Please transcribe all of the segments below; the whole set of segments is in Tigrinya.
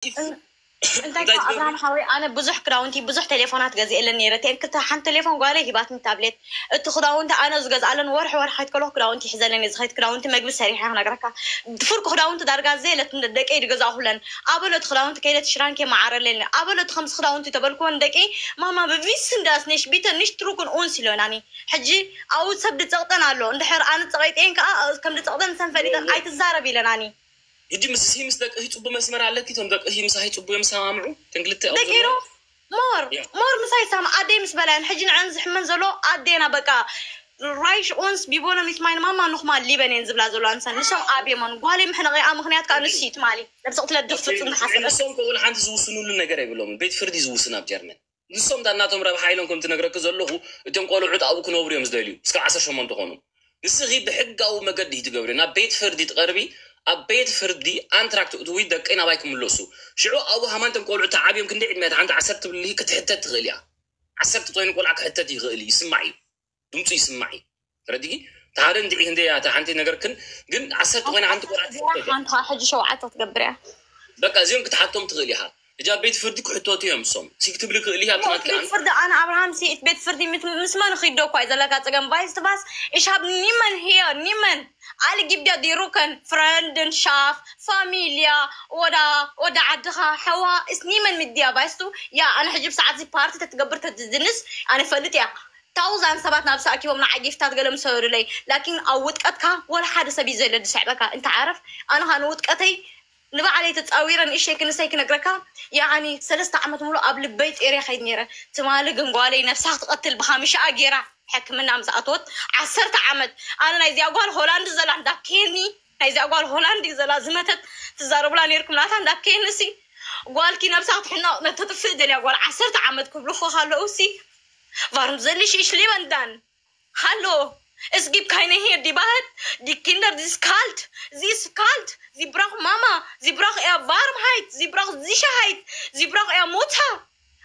እንታይ እንታይ ትገብሪ? ኣብርሃም ሓወይ፣ ኣነ ብዙሕ ክዳውንቲ፣ ብዙሕ ቴሌፎናት ገዚኤለን ነይረ። ቴን ክልተ፣ ሓንቲ ቴሌፎን ጓለይ ሂባትኒ፣ ታብሌት። እቲ ክዳውንቲ ኣነ ዝገዝኣለን ወርሒ ወርሒ ከይትከሎ ክዳውንቲ ይሕዘለን እየ። ዝኸይድ ክዳውንቲ፣ መግቢ ሰሪሐ ክነግረካ፣ ፍርቂ ክዳውንቲ ዳርጋ ዘየለት ደቀይ ዝገዛእኩለን። ኣበሎ እቲ ክዳውንቲ ከይደ እቲ ሽራንኬ መዓረለኒ። ኣበሎ እቲ ከምዚ ክዳውንቲ ተበልኩወን ደቂ፣ ማማ ብቪስ እንዳስኔሽ ቢተ ንሽ ትሩክን ኡንስ ኢሎናኒ። ሕጂ ኣብኡ ሰብ ድጸቕጠን ኣሎ። እንድሕር ኣነ ጸቒጠን ከኣ ከም ድጸቕጠን ሰን ፈሊጠን ኣይትዛረብ ኢለናኒ። ሕጂ ምስ ሲ ምስ ደቂ ጽቡቅ መስመር ኣለኪ። እቶም ደቂ ሲ ምሳይ ጽቡቅ እዮም ሰማምዑ። ተንግልተ ደቂሮ ሞር ያ። ሞር ምሳይ ሳም ኣደይ ምስ በላያን ሕጂ ንዐን ዝሕመን ዘሎ ኣዴና በቃ ራይሽ ኡንስ ቢቦነ ሚት ማይን ማማ ኑኽማ ሊበን እየን ዝብላ ዘሎ ኣንሰን ንሶም ኣብየሞን ጓለይ ምሕነቐኣ ምኽንያት ከዓ ንሱ እዩ ትማሊ ነብሲ ክትለድኽ ፍጹም ዝሓሰበት ንሶም ከውል ሓንቲ ዝውስኑሉ ነገር የብሎምን። ቤት ፍርዲ ዝውስን ኣብ ጀርመን ንሶም ዳ እናቶም ረብሓ ኢሎም ከም ትነግረኪ ዘለኹ እቶም ቆልዑት ኣብኡ ክነብሩ እዮም ዝደልዩ እስካብ ዓሰርተ ሸሞንተ ኮኑ። ንስኺ ብሕጋዊ መገዲ ትገብሪ ናብ ቤት ፍርዲ ትቐርቢ። ኣብ ቤት ፍርዲ ኣንትራክት እትዊ ደቀይ ናባይ ክምለሱ። ሽዑ ኣብኡ ሃማንቶም ቆልዑ ተዓብዮም ክንደይ ዕድመ ሓንቲ ዓሰርተ ትብልሂ ክትሕተት ትኽእል እያ። ዓሰርተ ተኮይኑ ቆልዓ ክሕተት ይኽእል እዩ ይስማዕ እዩ። ድምፁ ይስማዕ እዩ። ተረዲጊ ተሓደ እንድዒ ክንደይ እያ እታ ሓንቲ ነገር ክን ግን ዓሰርተ ኮይና ሓንቲ ቆልዓ ትሕተት እያ። ሓንቲ ከዓ ሕጂ ሸውዓተ ክትገብር እያ። በቃ እዚኦም ክትሓቶም ትኽእል ኢኻ። እጃ ቤት ፍርዲ ክሕተቱ እዮም እሶም። ሲ ክትብል ክእል እያ ትናት ቤት ፍርዲ ኣነ ኣብርሃም ሲ ቤት ፍርዲ ምስ መን ኺዶ እኳ እዩ ዘለካ ፀገም ቫይስ ትባስ ich habe niemand hier niemand alle gibt ja die Rücken Freunden Schaf Familie oder oder ዓድኻ ሕዋ ist niemand mit dir weißt du ja ኣነ ሕጂ ብሰዓት ዚ ፓርቲ ተትገብር ተትዝንስ ኣነ ፈልጥ እያ ታውዛን ሰባት ናብ ሰኣኪቦም ንዓይ ጊፍታት ገለ ምሰበሩለይ ላኪን ኣብ ውጥቀትካ ወላ ሓደ ሰብ እዩ ዘለ ዝስዕበካ እንተ ዓረፍ ኣነ ኻ ንውጥቀተይ ንባዕለይ ተጻዊረ ንእሸይ ክንሰይ ክነግረካ ያኒ ሰለስተ ዓመት ሙሉ ኣብ ልበይ ጤርያ ከይድ ነይረ ትማሊ ግን ጓለይ ነብሳ ክትቐትል ብሃምሽኣ ጌራ ሕክምና ምስ ኣተወት ዓሰርተ ዓመት ኣነ ናይዚኣ ጓል ሆላንድ ዘላ እንዳከየኒ ናይዚኣ ጓል ሆላንድ ዘላ ዝመተት ትዛረቡላ ነይርኩም ናታ እንዳከየኒ ሲ ጓልኪ ነብሳ ክትሕነቕ ነተጥፍእ ደልያ ጓል ዓሰርተ ዓመት ክብልኹ ከለዉ ሲ Warum soll ich lieber dann? Hallo, es gibt keine hier, die Wahrheit, die Kinder, die ist kalt, sie ist kalt, sie braucht Mama, sie braucht eher Warmheit, sie braucht Sicherheit, sie braucht eher Mutter.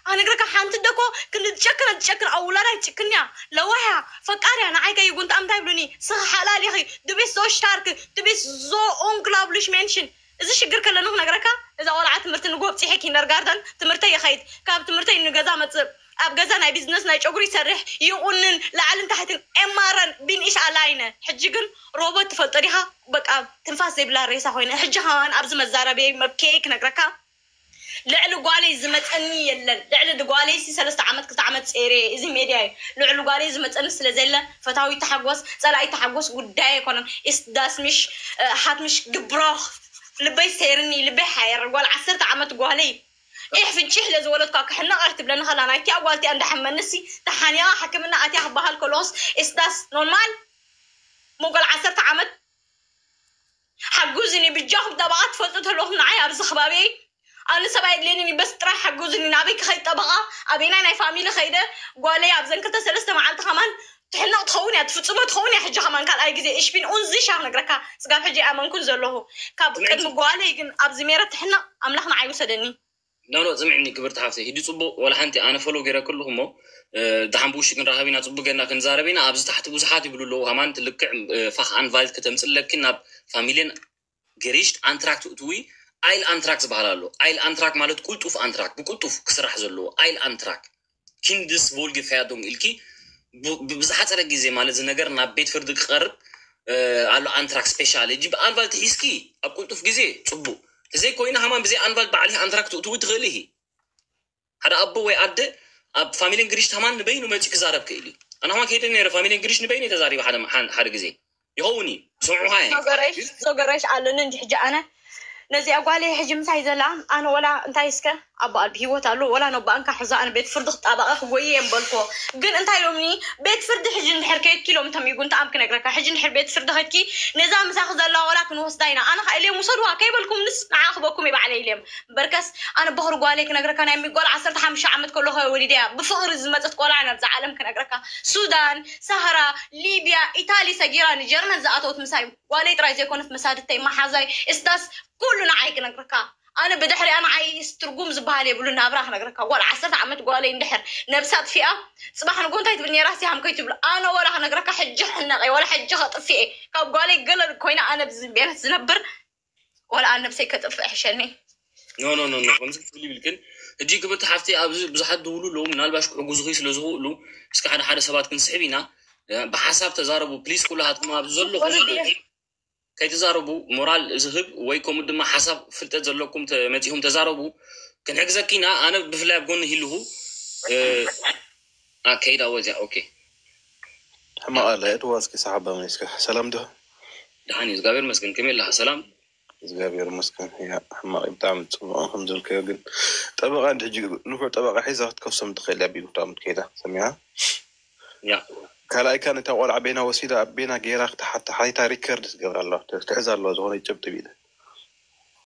ኣነግረካ ሓንቲ ደኮ ክንዲ ትጨክን ትጨክን ኣብ ውላዳ ይጭክንያ ለዋያ ፈቃርያ ንዓይ ከይጉንታ እንታይ ብሉኒ ስኺ ሓላል ኢኺ ድቤት ዞ ሽታርክ ድቤት ዞ ኦንግላብልሽ ሜንሽን እዚ ሽግር ከለኒ ክነግረካ እዛ ቆልዓ ትምህርቲ ንጎብፂሐ ኪንደርጋርተን ትምህርተይ ይኸይድ ካብ ትምህርተይ ንገዛ መፅእ ኣብ ገዛ ናይ ቢዝነስ ናይ ጨጉሪ ይሰርሕ ይቑንን ላዕልን ታሕትን ኤማረን ቢንኢሽ ኣላይነ ሕጂ ግን ሮቦት ትፈልጦ ዲኻ በቃ ትንፋስ ዘይብላ ሬሳ ኮይነ ሕጂ ከማን ኣብዚ መዛረበይ መብኬ ክነግረካ ልዕሊ ጓለይ ዝመፀኒ የለን ልዕሊ ጓለይ ሲ ሰለስተ ዓመት ክልተ ዓመት ፀይረ እዚ ሜድያ እዩ ልዕሊ ጓለይ ዝመፀኒ ስለ ዘለ ፈታዊ ተሓጎስ ፀላኢ ተሓጎስ ጉዳይ ኣይኮነን ኢስዳስሚሽ ሃትሚሽ ግብሮኽ ልበይ ሰይርኒ ልበይ ሓየር ጓል ዓሰርተ ዓመት ጓለይ ኢሕ ፍንጭሕ ኢለ ዝወለድኳ ክሕነቕ እያ ክትብለኒ ከላ ናይቲኣ ጓል እቲኣ እንዳሓመንሲ ተሓኒቓ ሕክምና ኣትያ ክበሃል ከለኹስ ኢስዳስ ኖርማል ሞ ጓል ዓሰርተ ዓመት ሓጉዝኒ ብጃኹም ጠበቓ ትፈልጡ ተለኹም ንዓይ ኣብዚ ከባቢየይ ኣነ ሰብ ኣየድልየንን እዩ በስ ጥራይ ሓጉዝኒ ናበይ ክኸይድ ጠበቓ ኣበይናይ ናይ ፋሚሊ ኸይደ ጓለይ ኣብዘን ክልተ ሰለስተ መዓልቲ ከማን ትሕነቕ ትኸውን እያ ትፍፅሞ ትኸውን እያ ሕጂ ከማን ካልኣይ ግዜ እሽፒን ኡንዚ ሻ ክነግረካ ስጋብ ሕጂ ኣመንኩን ዘለኹ ካብ ቅድሚ ጓለይ ግን ኣብዚ ሜረ ትሕነቕ ኣምላኽ ንዓይ ውሰደኒ ኖ ኖ ስምዕኒ ክብርቲ ሓፍተይ ሂዲ ፅቡቅ ወላ ሓንቲ ኣነ ፎሎ ገይረ ክልኩ እሞ ድሓን ብውሽጢ ክንራኸብ ኢና ፅቡቅ ጌርና ክንዛረብ ኢና ኣብዚ ታሕቲ ብዙሓት ይብሉ ኣለዉ ሃማን ትልክዕ ፋኽ ኣንቫልት ከተምፅለኪ ናብ ፋሚሊን ገሪሽት ኣንትራክ ትእትዊ ኣይል ኣንትራክ ዝበሃል ኣሎ ኣይል ኣንትራክ ማለት ቁልጡፍ ኣንትራክ ብቁልጡፍ ክስራሕ ዘለዎ ኣይል ኣንትራክ ኪንድስ ቮልግ ፈያዶም ኢልኪ ብዝሓፀረ ግዜ ማለት እዚ ነገር ናብ ቤት ፍርዲ ክቐርብ ኣሎ ኣንትራክ ስፔሻል እጂ ብኣንቫልት ሒዝኪ ኣብ ቁልጡፍ ግዜ ፅቡቅ ተዘይኮይኑ ሃማን ብዘይ ኣንቫልት ባዕሊ ኣንትራክ ትእትዊ ትኽእል ኢኺ ሓደ ኣቦ ወይ ኣደ ኣብ ፋሚሊን ግሪሽ ሃማን ንበይኑ መፂኡ ክዛረብ ክእል እዩ ኣነ ሃማን ከይደ ነረ ፋሚሊን ግሪሽ ንበይኑ ተዛሪበ ሓደ ግዜ ይኸውን እዩ ስምዑኻ ዞገረሽ ኣለኒ እንጂ ሕጂ ኣነ ነዚኣ ጓለይ ሕጂ ምሳይ ዘላ ኣነ ወላ እንታይ እስከ ኣቦኣ ብሂወት ኣሎ ወላ ነቦኣ እንካ ሕዛ ኣነ ቤት ፍርዲ ክጣበቐ ክጎይ እየ ምበልክዎ ግን እንታይ ኢሎምኒ ቤት ፍርዲ ሕጂ እንድሕር ከየድኪ ኢሎም እንተሚጉ እንተኣም ክነግረካ ሕጂ እንድሕር ቤት ፍርዲ ከድኪ ነዛ ምሳኺ ዘላ ወላ ክንወስዳ ኢና ኣነ ከዓ ኢልዮም ውሰድዋ ከይበልኩምንስ ንዓ ክበኩም እየ ባዕለይ ኢልዮም እምበርከስ ኣነ በኽሪ ጓለይ ክነግረካ ናይ ሚጓል ዓሰርተ ሓሙሽተ ዓመት ከለኹ እየ ወሊደያ ብፍቕሪ ዝመፀት ቆልዓ ናብዛ ዓለም ክነግረካ ሱዳን ሳህራ ሊብያ ኢታሊ ሰጊራ ንጀርመን ዝኣተወት ምሳይ ጓለይ ጥራይ ዘይኮነት መሳድተይ መሓዛይ እስታስ ኩሉ ንዓይ ክነግረካ ኣነ ብድሕሪኣ ንዓይ ትርጉም ዝበሃል የብሉ ናብራ ክነግረካ ጓል ዓሰርተ ዓመት ጓለይ እንድሕር ነብሳ ጥፊኣ ፅባሕ ንጎ እንታይ ትብል ነይራ ሲሃም ከይትብሉ ኣነ ወላ ክነግረካ ሕጂ ሕነቀ ወላ ሕጂ ከጥፍኤ ካብ ጓለይ ገለ ኮይና ኣነ ብዝቤነት ዝነብር ወላ ኣነ ነብሰይ ከጥፍእ ሕሸኒ ኖ ኖ ኖ ኖ ከምዚ ክትብል ይብል ግን ሕጂ ክብርቲ ሓፍቲ ኣብዚ ብዙሓት ዝብሉ ኣለዉ ምናልባሽ ክሕጉዙኺ ስለ ዝኽእሉ እስኪ ሓደ ሓደ ሰባት ክንስሕብ ኢና። ብሓሳብ ተዛረቡ ፕሊስ። ኩላሃትኩም ኣብዚ ዘለኹም ከይትዛረቡ ሞራል ዝህብ ወይ ከምኡ ድማ ሓሳብ ፍልጠት ዘለኩም መፂኹም ተዛረቡ። ክንሕግዘኪ ኢና። ኣነ ብፍላይ ኣብ ጎኒ ሂልኹ ከይዳ ወዚያ። ኦኬ ሕማቕ ኣለ እትዋ እስኪ ሰሓባ መሊስካ። ሰላም ዶ? ደሓን እዩ እግዚኣብሔር መስገን። ከመይ ኣለካ? ሰላም እግዚኣብሔር መስገን። ያ ሕማቕ እዩ ብጣዕሚ ፅቡቕ ከም ዝብልካዮ ግን ጠበቓ እንዲ ሕጂ ንፉዕ ጠበቓ ሒዛ ክትከሶም ትኽእል እያ። ቢሉ ብጣዕሚ ትከይዳ ሰሚዓ ያ ካልኣይ ካ ነታ ቆልዓ ቤና ወሲዳ ኣብ ቤና ገይራ ክትሓታ ሓይታ ሪከርድ ትገብር ኣለዋ ትሕዝ ኣለዋ ዝኾነ ጭብጢ ቢለ